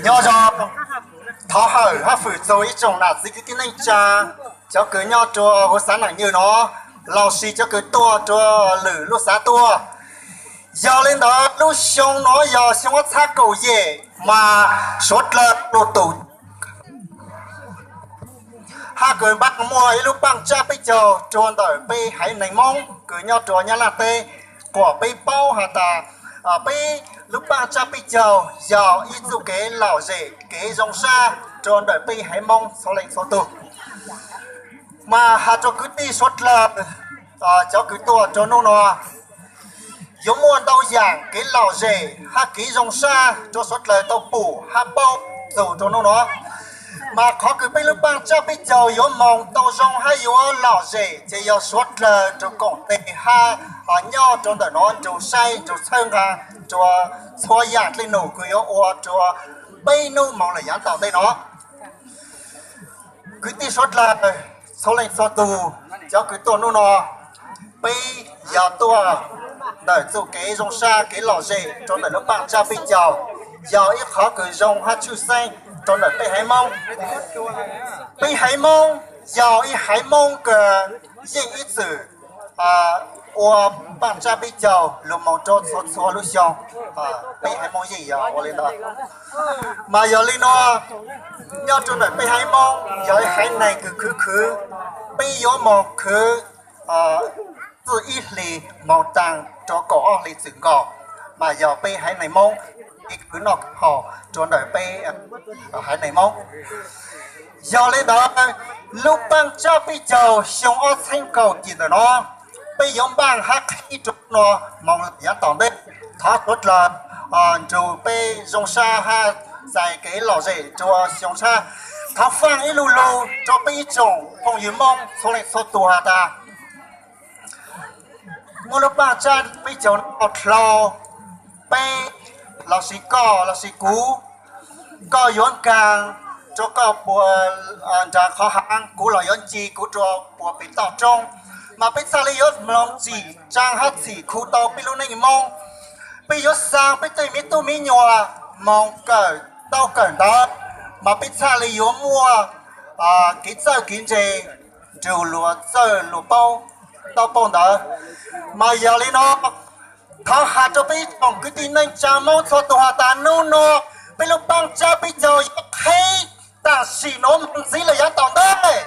Nyob zoo, thov hawm hab fwm txug ib tsoom nam txiv kwv tij neej tsa, cov kws nyob rua huv xav nam ywg no, lossis cov kws tuaj rua lwm lub xav tuaj. Yog le ntawd lub xyoo no yog xyoo ob txhab kaum yim mas suav dlawg lug tus hab kws npaaj muaj ib lub paaj tsab peb caug rua ntawm peb haiv neeg Moob kws nyob rua Nyab Laj teb, kuas peb paub has tas peb lub paaj tsab peb caug yog ib txuj kev lom zem kev zoo sab rua ntawm peb haiv Moob txhua leej txhua tug. Mas has rua kwv tij suav dlawg, cov kws tuaj rua nub no, yuav muaj ntau yaam kev lom zem hab kev zoo sab rua suav dlawg tau pum hab paub txug rua nub no. Mas qhov kws peb lub paaj tsab peb caug yuav moog tau zoo hab yuav lom zem ces yog suav dlawg rua koom tes hab nyob rua ntawm no nrug saib nrug txhawb nqaa rua txhua yaam dlej num kws yuav ua rua peb nub moog lawm yaav tom ntej no. Kwv tij suav dlawg txhua leej txhua tug, cov kws tuaj nub no, peb yog tuaj ntawm txuj kev zoo sab kev lom zem rua ntawm lub paaj tsab peb caug, yog ib qhov kws zoo hab tshwj xeeb rua ntawm peb haiv Moob. Peb haiv Moob yog ib haiv Moob kws yeej ib txwm ua paaj tsab peb caug lug moog rua txhua txhua lub xyoo. Peb haiv Moob yeej yog ua le ntawd. Mas yog le nuav, nyob rua ntawm peb haiv Moob yog ib haiv neeg kws khwv khwv, peb yuav moog khwv txij ib hlis moog taag rua kaum ob hlis txwm nkaus, mas yog peb haiv neeg Moob ib khwv noj khwv haus rua ntawm peb haiv neeg Moob. Yog le ntawd, lub paaj tsab peb caug xyoo ob txheeb kaum yim ntawm no, peb yuav npaaj hab qhib rua nub no moog lawm yaav tom ntej. Thov suav dlawg nrug peb zoo sab hab txais kev lom zem rua xyoo sab. Thov faaj ib lu lug rua peb ib tsoom phooj ywg Moob txhua leej txhua tug has tas, muaj lub paaj tsab peb caug no dlhau peb lossis koj lossis kuv, koj yuav nkaag rua koj puas nraag qhov haav, kuv los yuav nce kuv rua puas pem toj roob. Mas peb txhaj le yuav mloog txim tsaa hab txhim khu tau peb lub neej Moob. Peb yuav xaa peb tej miv tub miv nyuas moog kawm tau kawm ntawv, mas peb txhaj le yuav muaj kev txawj kev ntse nrug luas txawj luas paub tau paub ntawv. Mas yog le no, thov has rua peb ib tsoom kwv tij neej tsa Moob txhua tug has tas nub no peb lub paaj tsab peb caug yuav qhib taam sim nuav moog ntxiv lawm yaav tom ntej.